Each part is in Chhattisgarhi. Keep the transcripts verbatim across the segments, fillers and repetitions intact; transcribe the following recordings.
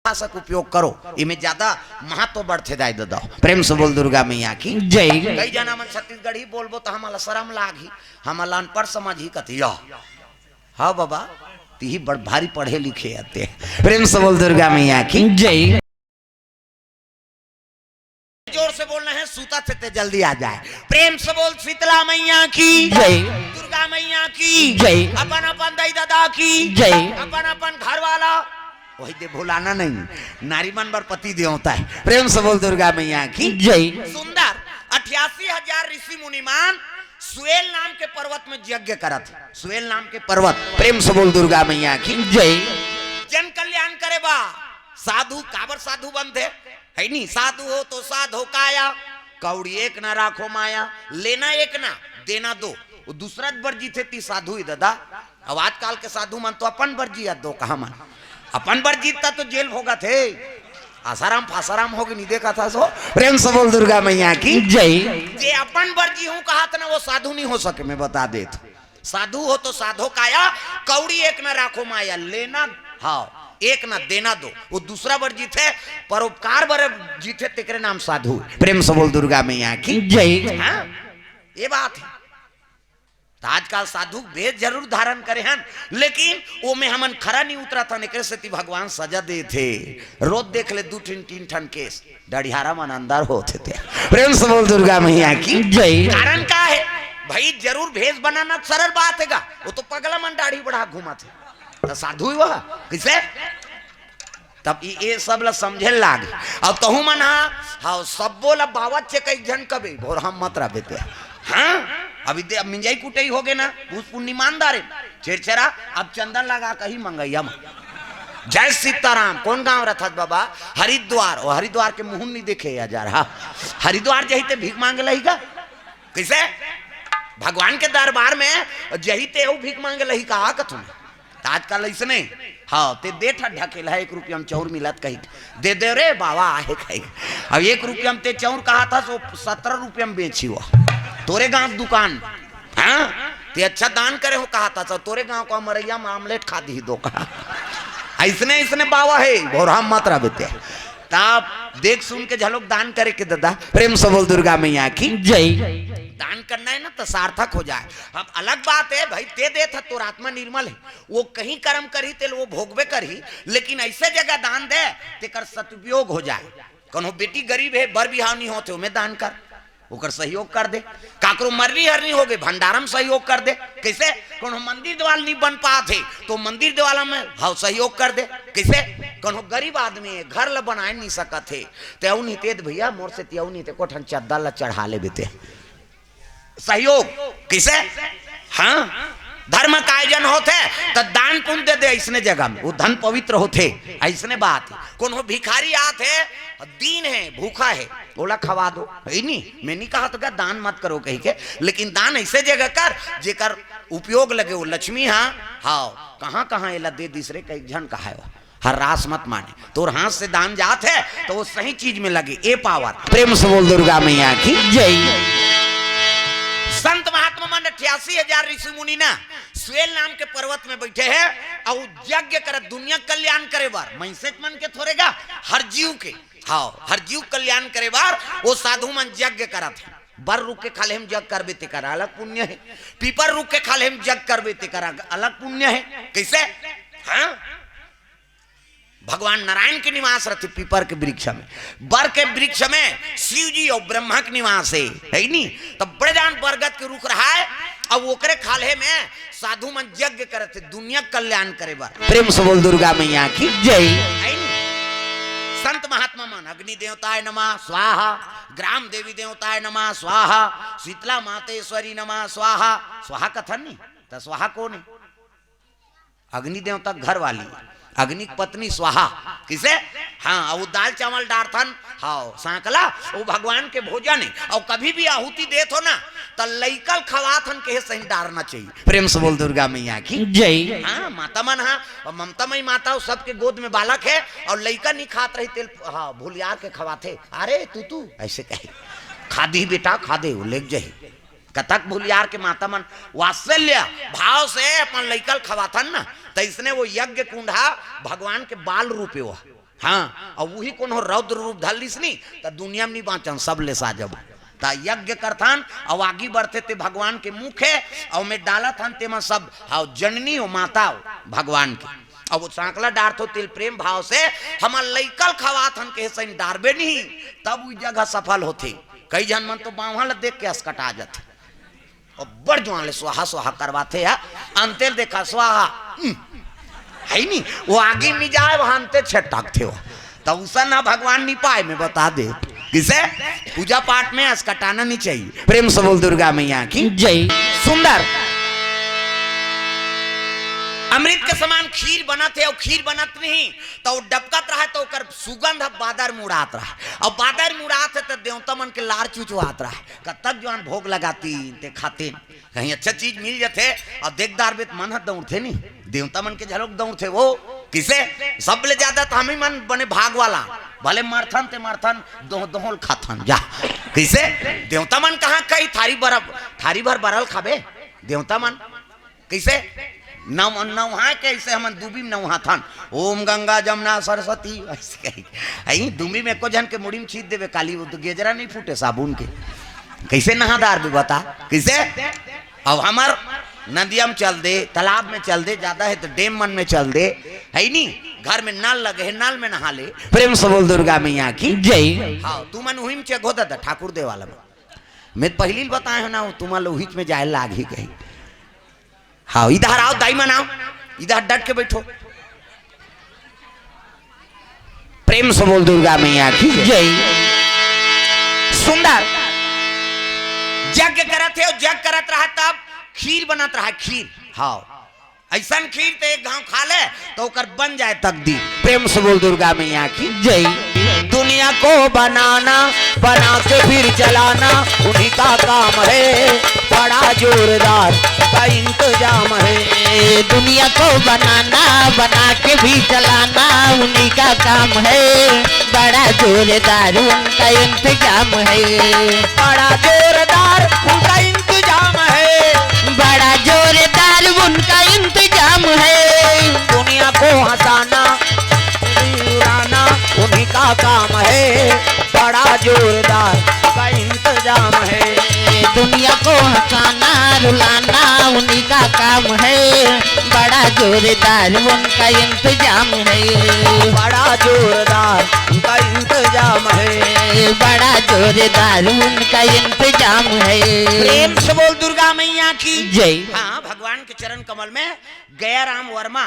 भाषा के उपयोग करो, इमे ज्यादा महत्व बढ़थे दाई ददा। प्रेम से बोल दुर्गा मैया की जय। कई जना मन छत्तीसगढ़ी बोलबो त हमला शरम लागही, हमला अनपढ़ समझही कथी। या, हाँ बाबा, तिही बड़ भारी पढ़े लिखे आते। प्रेम से बोल दुर्गा मैया की जय। जोर से बोलना है, सूता थे ते जल्दी आ जाए। प्रेम से बोल शीतला मैया की जय। दुर्गा मैया की जय। अपन अपन दाई ददा की जय। अपन अपन घर वाला, वही दे भुलाना नहीं, नारी मन बर पति देवता है। प्रेम से बोल दुर्गा मैया की जय। सुंदर, अठासी हजार ऋषि मुनिमान सुएल नाम के पर्वत में यज्ञ करत, सुएल नाम के पर्वत। प्रेम से बोल दुर्गा मैया की जय। जन कल्याण करे बा साधु, काबर साधु बनथे, है नी? साधु हो तो साधो काया, कौड़ी एक ना राखो माया, लेना एक ना, देना दो। वो दूसरा बर जीथे ती साधु ही ददा। अब आजकल के साधु मन तो अपन बर जियत दो, कहा मन अपन बर जीतता तो जेल भोगत हे। आसाराम फासाराम होगे, नहीं देखा था सो। प्रेम से बोल दुर्गा मैया की जय। जे अपन बर जीहूं कहा था ना, वो साधु नहीं हो सके, मैं बता देत। साधु हो तो साधो काया, कौड़ी एक ना राखो माया, लेना, हाँ, एक ना देना दो। वो दूसरा बर जीथे, परोपकार बर जीथे, तेकरे नाम साधु। प्रेम से बोल दुर्गा मैया की जय। हाँ, ये बात है। त आजकल साधु भेष जरूर धारण करे हन, लेकिन ओमे हमन खरा नहीं उतरत हन, एकरे सेती भगवान सजा देथे। रोज देख ले दू ठिन, तीन ठन केस, डढ़ियारा मन अंदर होथे ते। प्रेम से बोल दुर्गा मैया की जय। कारण का है भाई? जरूर भेष बनाना सरल बात है गा, वो तो पगला मन दाढ़ी बढ़ा घूमत है, त साधु ही वह कैसे? तब ई, ये सब ला समझे लाग। अब तहू मन हा, हाँ, सब्बो ला बावत चे कई झन कबे, भोरहा मत रह बेटे। हाँ, अभी दे, अब मिंजाई कुटई होगे ना, उस पुन ईमानदार है। छेरछेरा, अब चंदन लगा कही मंगैया मा। जय सीताराम, कौन गांव रथत बाबा? हरिद्वार। ओ हरिद्वार के मुहून नहीं देखे या जा रहा। हरिद्वार जही ते भीख मांगे लही का? कैसे? भगवान के दरबार में जही ते अउ भीख मांगे लही का कथुन? त आजकल अइसने, हाँ, ते दे ठा ढकेल है, एक रुपया में चाउर मिलत कही, दे दे रे बाबा, आहे खाई। अब एक रुपया में ते चाउर कहा था, सो सत्रह रुपया में बेची हुआ तोरे गांव दुकान। हाँ, ते अच्छा दान करे हो कहा था, सो तोरे गांव का मरैया में आमलेट खा दी दो कहा। अइसने, अइसने बाबा है, भोरहा मत रह बेटे। तब देख सुन के झलोक दान करे के ददा। प्रेम से बोल दुर्गा मैया की जय। दान करना है ना तो सार्थक हो जाए। अब अलग बात है भाई, ते देत ह तोर आत्मा निर्मल है, वो कहीं कर्म करही तेल वो भोगबे करही, लेकिन ऐसे जगह दान दे तेकर सदुपयोग हो जाए। कोनो बेटी गरीब है, बर बिहाव नहीं होते, ओमे दान कर, ओकर सहयोग कर दे। काकरो मरनी हरनी होगे, भंडारा में सहयोग कर दे। कैसे? कोनो मंदिर देवाल नहीं बन पात है तो मंदिर देवाला में, हाँ, सहयोग कर दे। कैसे? कोनो गरीब आदमी है, घर ला बनाए नहीं सकत है, ते अउ नहीं तेत भैया, मोर से तियउ नहीं ते कोठन चद्दर ला चढ़ा ले बेते। सहयोग कैसे? हाँ, धर्म का आयोजन होथे त दान पुण्य दे दे, ऐसने जगह में वो धन पवित्र होथे। ऐसने बात, कोनो भिखारी आत है, दीन है, भूखा है, ओला खवा दो, है नी? मैं नहीं कहा तो क्या दान मत करो कही के, लेकिन दान ऐसे जगह कर जेकर उपयोग लगे। वो लक्ष्मी, हाँ, हाँ, कहाँ कहाँ एला दे दिस रे, कई झन कहा है, हर रास मत माने, तोर हाथ से दान जात है तो वो सही चीज में लगे। ए पावर, प्रेम से बोल दुर्गा मैया की जय। संत महात्मा मन अठासी हजार ऋषि मुनि ना स्वेल नाम के पर्वत में बैठे हैं और यज्ञ करत दुनिया कल्याण करे बर, मनुष्य मन के थोरे गा, हर जीव के, हाँ, हर जीव कल्याण करे बर वो साधु मन यज्ञ करत है। बर रुख के खाल्हे में जग करबे तेकर अलग पुण्य है, पीपर रुख के खाल्हे में जग करबे तेकर अलग पुण्य है। कैसे? हाँ, भगवान नारायण के निवास रहते पीपर के वृक्ष में, बर के वृक्ष में शिव जी और ब्रह्मा के निवास है, है नी? तब बड़े जान बरगद के रुख रहा है, अब ओकरे खाल्हे में साधु मन यज्ञ करत हे दुनिया कल्याण करे बर। प्रेम से बोल दुर्गा मैया की जय। है नी? संत महात्मा मन अग्नि देवताय नमः स्वाहा, ग्राम देवी देवताय नमः स्वाहा, शीतला मातेश्वरी नमः स्वाहा। स्वाहा कथन नी, त स्वाहा कौन है? अग्नि देवता घर वाली, अग्नि की पत्नी स्वाहा। किसे? हाँ, वो दाल चावल डारथन, हाँ, सांकला, वो भगवान के भोजन है। और कभी भी आहुति देत हो ना, त लइकल खवात हन कहे सही डारना चाहिए। प्रेम से बोल दुर्गा मैया की जय। हाँ, माता मन, हाँ, और ममता मई माता, वो सबके गोद में बालक है, और लइका नहीं खात रही तेल, हाँ, भूलियार के खवाथे, अरे तू, तू, ऐसे कहे, खा दी बेटा, खा दे, वो लेके जाही। कतक भुलियार के माता मन वात्सल्य भाव से अपन लइका ल खवाथन ना, त इसने वो यज्ञ कुंड हा भगवान के बाल रूपे हो। हाँ, अउ उही कोनो रौद्र रूप धर लिस नी, त दुनिया में नी बाँचन, सब ले साजब। त यज्ञ करथन, अउ आगी बढ़थे ते भगवान के मुख हे, अउ में डालत हन ते मन सब, हाव जननी हो, माता हो भगवान के। अब वो सांकला डारथो तिल प्रेम भाव से, हमर लइका ल खवात हन कहे सइन डारबे नहीं, तब वो जगह सफल होथे। कई झन मन तो बाँहा ल देख के असकटा जाथे। अब्बड़ जुआन ले स्वाहा स्वाहा करवाथे या, अंते ल देखा स्वाहा, उम, है नी, वो आगी में जाए, वहाँ अंते छेटकथे हो। त उसन ह भगवान नी पाए, में बता दे। किसे? पूजा पाठ में असकटाना नहीं चाहिए। प्रेम से बोल दुर्गा मैया की जय। सुंदर। अमृत के समान खीर बनत हे, अउ खीर बनत नहीं, त वो डबकत रहे, त ओकर सुगंध ह बादर मुड़ात रहे, अउ बादर मुड़ात हे, त देवता मन के लार चुचवात रहे। कतक जुआन भोग लगाती ते खाते, कहीं अच्छा चीज मिल जाथे, अउ देख डारबे त मन ह दौड़थे नी, देवता मन के झलक दौड़थे वो। किसे? सब ले ज्यादा त हम ही मन बने भाग वाला, भले मरथन ते मरथन, दोह दोहल खाथन जा। किसे? देवता मन कहाँ कही थारी बरफ, थारी भर बरल खाबे देवता मन। कइसे? नव-, नवहा के अइसे हमन दूबी में नवहाथन, "ओम गंगा जमुना सरस्वती", अइसे कही। अई दूबी में एको झन के मुड़ी में छीत देबे काली, वो तो गेजरा नहीं फूटे साबुन के। कइसे नहा डारबे बता? कइसे? अब हमर नदिया में चल दे, तालाब में चल दे, ज्यादा है तो डैम मन में चल दे, है नी? घर में नल लगे है, नल में नहा ले। प्रेम से बोल दुर्गा मैया की जय। हाँ, तुमन उही में चघो दादा, ठाकुर देवाला में। मैं पहली बताए हो ना, तुमन उहीच में जाए लाग ही गई। हाँ, इधर आओ, दाई मन आओ, इधर डट के बैठो। प्रेम से बोल दुर्गा मैया की जय। सुंदर। यज्ञ करत हे, यज्ञ करत रहा तब खीर बनत रहा, खीर। हाँ, ऐसन खीर ते एक घाव खा ले तो ओकर बन जाए तकदीर। प्रेम से बोल दुर्गा मैया की जय। दुनिया को बनाना, बना के फिर चलाना, उन्हीं का काम है, बड़ा जोरदार का इंतजाम है। दुनिया को बनाना, बना के भी चलाना, उन्हीं का काम है, बड़ा जोरदार उनका इंतजाम है। बड़ा जोरदार उनका इंतजाम है। बड़ा जोरदार उनका इंतजाम है। दुनिया को हंसाना, उड़ाना उन्हीं का काम है, बड़ा जोरदार का इंतजाम है। दुनिया को हंसाना, रुलाना उन्हीं का काम है, बड़ा जोरदार उनका इंतजाम है। बड़ा जोरदार उनका इंतजाम है। बड़ा जोरदार उनका इंतजाम है। प्रेम से बोल दुर्गा मैया की जय। हाँ, भगवान के चरण कमल में गया राम वर्मा,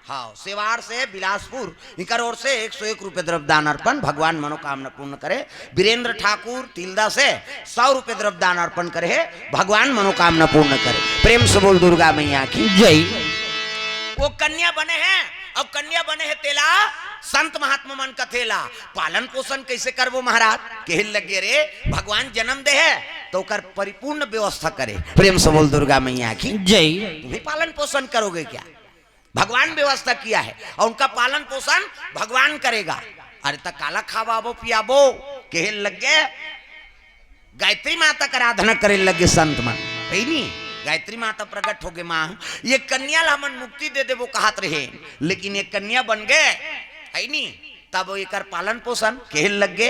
हाँ, सेवार से बिलासपुर, इनकर ओर से एक सौ एक रुपये द्रव्य दान अर्पण, भगवान मनोकामना पूर्ण करे। वीरेंद्र ठाकुर तिल्दा से सौ रुपये द्रव्य दान अर्पण करे हे, भगवान मनोकामना पूर्ण करे। प्रेम से बोल दुर्गा मैया की जय। वो कन्या बने हैं, अब कन्या बने हैं तेला संत महात्मा मन कथेला पालन पोषण कैसे करबो महाराज? कहे लगे रे, भगवान जन्म दे है तो ओकर परिपूर्ण व्यवस्था करे। प्रेम से बोल दुर्गा मैया की जय। तुम्हें पालन पोषण करोगे क्या? भगवान व्यवस्था किया है और उनका पालन पोषण भगवान करेगा। अरे त काला खावाबो पियाबो? कहे लगे, गायत्री माता का आराधना करे लगे संत मन, है नी? गायत्री माता प्रकट हो गए, माँ, ये कन्या ला हमन मुक्ति दे देबो कहत रहे, लेकिन ये कन्या बन गए, है नी? तब एकर पालन पोषण कहे लगे,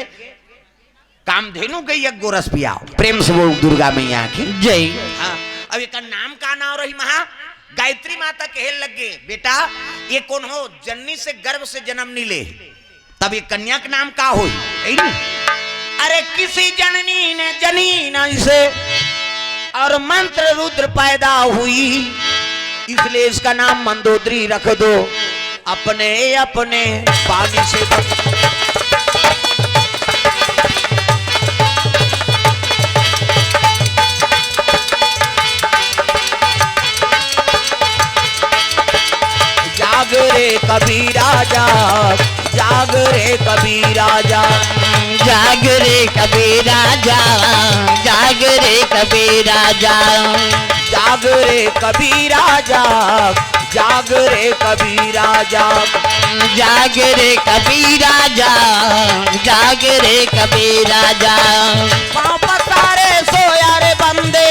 कामधेनु गई एक गोरस पियाओ। प्रेम से बोल दुर्गा मैया की जय। हाँ, अब एकर नाम का नाम रही महा? गायत्री माता कहे लगे, बेटा, ये कोनो जननी से गर्भ से जन्म नहीं ले, तब ये कन्या के नाम का होई? है नी? अरे किसी जननी ने जनी ना इसे और मंत्र रुद्र पैदा हुई, इसलिए इसका नाम मंदोदरी रख दो। अपने अपने पानी से जाग रे कबीरा जाग, जाग रे कबीरा जाग। जाग रे कबीरा जाग, जाग रे कबीरा जाग। जाग रे कबीरा जाग, जाग रे कबीरा जाग। जाग रे कबीरा जाग, जाग रे कबीरा जाग। पाँव पसारे सोया रे बंदे,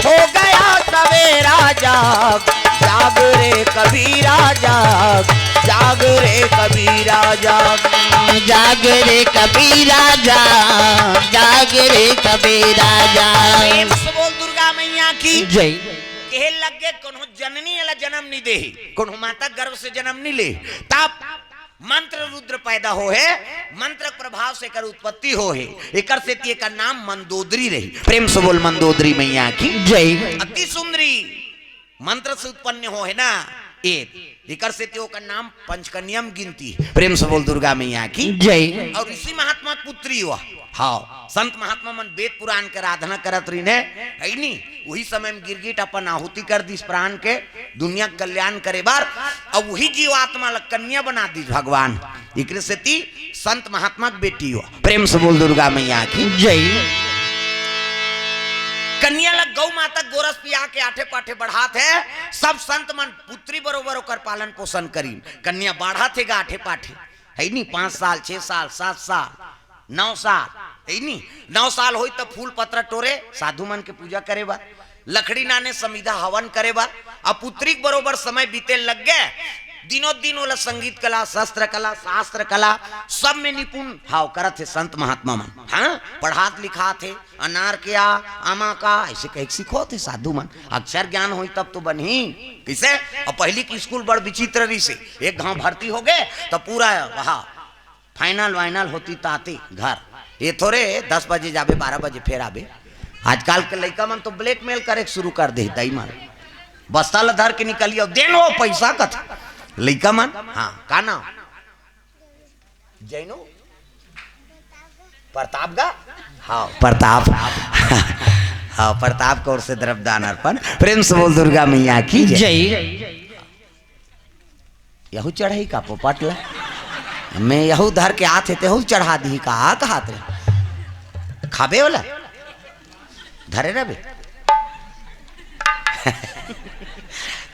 हो गया सवेरा जाग, जाग रे कबीरा जाग, जाग रे कबीरा जाग। जाग रे कबीरा जाग, जाग रे कबीरा जाग। प्रेम से बोल दुर्गा मैया की जय। कहे लग गे कोनो जननी एला जन्म नहीं दे, कोनो माता गर्भ से जन्म नहीं ले, तब मंत्र रुद्र पैदा होहे, मंत्र प्रभाव से एकर उत्पत्ति होहे, एकर सेती एकर नाम मंदोदरी रही। प्रेम से बोल मंदोदरी मैया की जय। अति सुंदरी मंत्र से उत्पन्न होहे ना, ए, एकर सेती ओकर नाम पंचकन्या म गिनती हे। प्रेम से बोल दुर्गा मैया की जय। और ऋषि महात्मा के पुत्री हुआ। हाँ, संत महात्मा मन वेद पुराण के आराधना करत रहिन हे, है नी? उही समय में गिरगिट अपन आहुति कर दिस प्राण के, दुनिया के कल्याण करे बर। अब उही जीवात्मा ला कन्या बना दिस भगवान। एकरे सेती संत महात्मा के बेटी हो। प्रेम से बोल दुर्गा मैया की जय। कन्या ला गौ माता गोरस पिया के आठे पाठे बढ़ात हे। सब संत मन पुत्री बरोबर ओकर पालन पोषण करीन। कन्या बाढ़त हे गा आठे पाठे, है नी? पाँच साल, छह साल, सात साल, नौ साल, है नी? नौ साल होई त फूल पत्र टोरे, साधु मन के पूजा करे बर, लकड़ी लाने, समिधा हवन करे बर। अब पुत्री के बरोबर समय बीते लग गे। दिनों दिन ओला संगीत कला, शस्त्र कला, शास्त्र कला, सब में निपुण हाव करत हे संत महात्मा मन। हाँ, पढ़ात लिखात हे, अनार के आ, आमा का, ऐसे कहे के सिखोत हे साधु मन। अक्षर ज्ञान होई तब तो बनही। किसे? अब पहली की स्कूल बड़ विचित्र रहिसे, एक घाव भर्ती हो गे त पूरा वहा फाइनल वाइनल होती ताती घर। ये थोरे दस बजे जाबे, बारह बजे फेर आबे। आजकल के लइका मन तो ब्लैकमेल करे के शुरू कर दे, दाई मन। बस्ता ल धर के निकलियो, देन वो पैसा कथे। लइका मन, हाँ, का नाम? जैनू? प्रताप गा? हाँ, प्रताप। हाँ, प्रताप के ओर से द्रव्यदान अर्पण। प्रेम से बोल दुर्गा मैया की जय। जय। यहू चढ़ाई का पोपट ला? मैं यहू धर के आथे, तेहू चढ़ा दी का? कहात रे, खाबे वाला? धरे रहबे।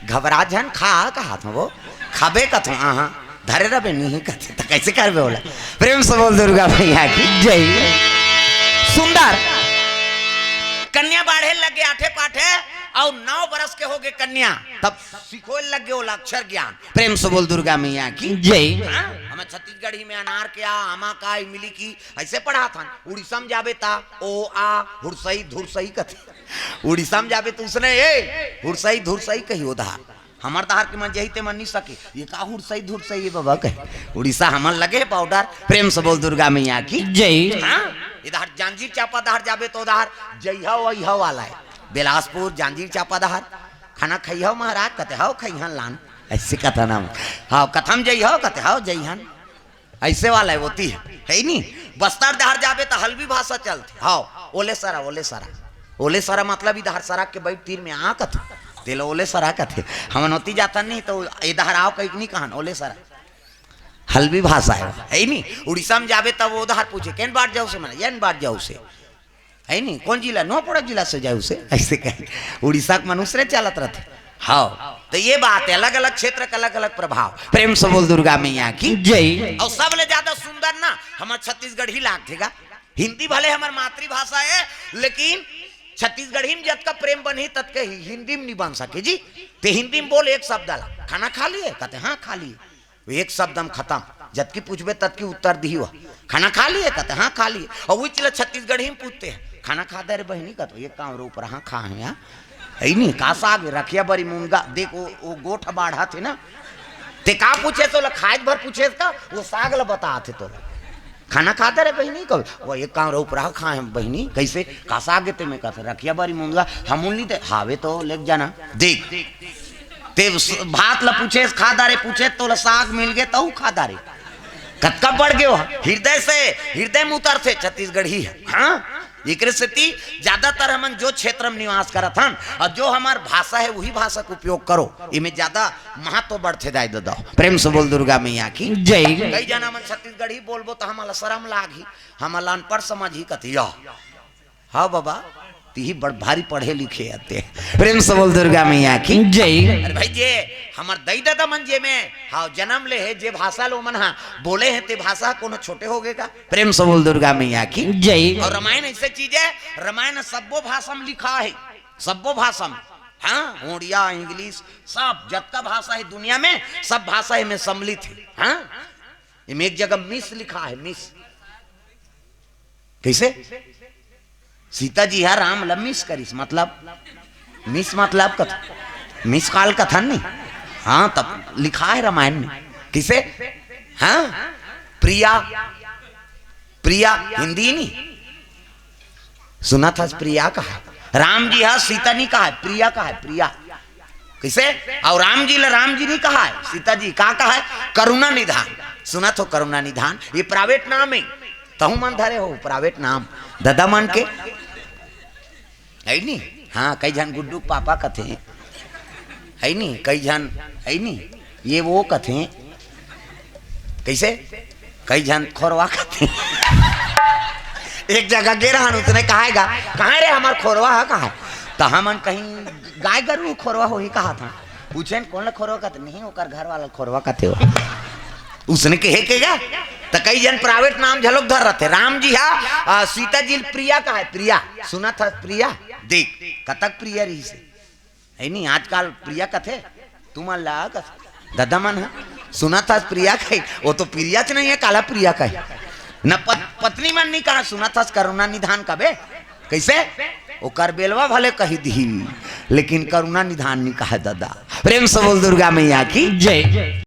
घबरा झन, खा कहात हूँ वो। खाबे कथों, आहा। धरे रहबे नहीं कथे, त कैसे करबे वाला? प्रेम से बोल दुर्गा मैया की जय। सुंदर। कन्या बाढ़े लगे आठे पाठे, और नौ बरस के हो गए कन्या, तब सिखोए लग गए ओला अक्षर ज्ञान। प्रेम से बोल दुर्गा मैया की जय। हाँ? हमें छत्तीसगढ़ी में अनार के आ, आमा का, इमली की, ऐसे पढ़ात हन। उड़ीसा में जाबे ता ओ आ हुरसई धुरसई कथे। उड़ीसा में जाबे त उसने ए हुरसई धुरसई कही ओ दहार। हमर दहार के मन जही ते मन नहीं सके। ये का हुरसई धुरसई ये बाबा कहे। उड़ीसा हमर लगे बॉर्डर। प्रेम से बोल दुर्गा मैया की जय। हाँ? इधर जांजगीर चांपा दहार जाबे त उधर जइहा वइहा वाला है। बिलासपुर, जांजगीर चांपा दहार। खाना खइहो महाराज? कथे, "हव, खइहन लान।" ऐसे कथा नाम। "हव, कथम जइहो?" कथे, "हव, जइहन।" ऐसे वाला है, होती है, है ही नहीं। बस्तर डहर जाबे त हल्बी भाषा चलथे। "हव, ओले सरा, ओले सरा।" ओले सरा मतलब इधर सरा के बैठ तीर में आ कथे। तेला ओले सरा कथे। हमन होती जाथन नहीं त इधर आव कहिके नहीं कहन, "ओले सरा।" हल्बी भाषा है, है ही नहीं। उड़ीसा में जाबे तब वो उधर पूछे, "केन बाट जाऊ से?" मने, "एन बाट जाऊ से।" है नहीं, कौन जिला? नोपड़ा जिला से जाए उसे, ऐसे कहे। उड़ीसा के मनुष्य रे चलत रहते। हाँ, तो ये बात है, अलग-अलग क्षेत्र का अलग-अलग प्रभाव। प्रेम से बोल दुर्गा मैया की जय। और सबले ज्यादा सुंदर ना हमर छत्तीसगढ़ी लागथे गा। हिंदी भले हमर मातृभाषा है, लेकिन छत्तीसगढ़ी में जतका प्रेम बनही, ततके ही हिंदी में नहीं बन सके जी। ते हिंदी में बोल एक शब्द ला, "खाना खा लिए?" कहते, "हाँ, खा लिए।" वो एक शब्द में खत्म। जतकी पूछबे ततकी उत्तर दिही वो। "खाना खा लिए?" कहते, "हाँ, खा लिए।" और वही चीज छत्तीसगढ़ी में पूछते हैं, "खाना खा दे रे बहिनी?" कहते, "ये काम रे ऊपर, हाँ, खा है यहाँ।" है नहीं, का साग? रखिया बरी मुनगा। देख, वो, वो गोठ बाढ़ा थे ना, ते का पूछे तो ला, खाए भर पूछे का, वो साग ला बता थे तो ला। "खाना खा दे रे बहिनी?" कहो, "वो एक काम रे ऊपर, हाँ, खा है बहिनी।" "कैसे?" "का साग है?" ते में कहते, "रखिया बरी मुनगा।" "हम उन नहीं दे, हावे तो लेके जाना।" देख, ते उस भात ला पूछे, "खा दारे?" पूछे, तो ला साग मिल गए, तऊ खा दारे। कतका बढ़ गए हो? हृदय से, हृदय में उतरथे, छत्तीसगढ़ी है। हाँ, एकरे सेती ज्यादातर हमन जो क्षेत्र में निवास करत हन और जो हमार भाषा है, वही भाषा का उपयोग करो। इमे ज्यादा महत्व बढ़थे, दाई ददा। प्रेम से बोल दुर्गा मैया की जय। कई जना मन छत्तीसगढ़ी बोलबो तो हमला शर्म लागही, हमला अनपढ़ समझही कथिया। हाँ बाबा, तिही बड़ भारी पढ़े लिखे आते। प्रेम से बोल दुर्गा मैया की जय। अरे भाई, जे हमर दई ददा मन जे में, हाँ, जन्म ले है, जे भाषा लो मन, हाँ, बोले हैं, ते भाषा कोनो छोटे हो गए का? प्रेम से बोल दुर्गा मैया की जय। और रामायण ऐसे चीज है, रामायण सब्बो भाषा में लिखा है। सब्बो भाषा में। हाँ, ओड़िया, इंग्लिश, सब जतका भाषा हे दुनिया में, सब भाषा एमे सम्मिलित हे। हाँ, एमे एक जगह मिस लिखा हे, मिस। कइसे? सीता जी हा राम ल मिस करिस, मतलब मिस मतलब कथ, मिस कॉल कथन नहीं। हाँ, तब लिखा हे रामायण में। कइसे? हाँ, प्रिया, प्रिया हिंदी नहीं। सुनत हस प्रिया कहा हे। राम जी हा सीता नहीं कहा हे, प्रिया कहा हे, प्रिया। कइसे? अउ राम जी ल राम जी नहीं कहा हे, सीता जी का कहा हे? करुणा निधान। सुनत हो करुणा निधान, ये प्राइवेट नाम हे। तहु मन धरे हो प्राइवेट नाम ददा मन के, हे नी? हाँ, कई झन गुड्डू के पापा कथे, हे नी? कई झन, हे नी? ये वो कथे, कइसे? कई झन खोरवा कथे। एक जगह गे रहन, उसने कहा हे गा, "कहाँ रे हमर खोरवा हा, कहाँ?" त हमन कहीं गाय गरू खोरवा होही कहा था। पूछेन, "कोन ल खोरवा कथे?" "नहीं, ओकर घर वाला ल खोरवा कथे हो।" उसने कहे के गा, त कई झन प्राइवेट नाम घलोक धर रथे। राम जी हा, आ, सीता जी ल प्रिया कहा हे, प्रिया। सुनत हस प्रिया? देख, कतक प्रिय रहिसे। हे नी, आजकल प्रिया कथे, तुमन ला कथे, ददा मन हा, सुनत हस प्रिया कहे, वो तो प्रिया च नहीं हे, काला प्रिया कहे। न पत-, पत्नी मन नहीं कहा, सुनत हस करुणा निधान कबे, कइसे? ओकर बेलवा भले कहि दिही, लेकिन करुणा निधान नहीं कहा ददा। प्रेम से बोल दुर्गा मैया की। जय।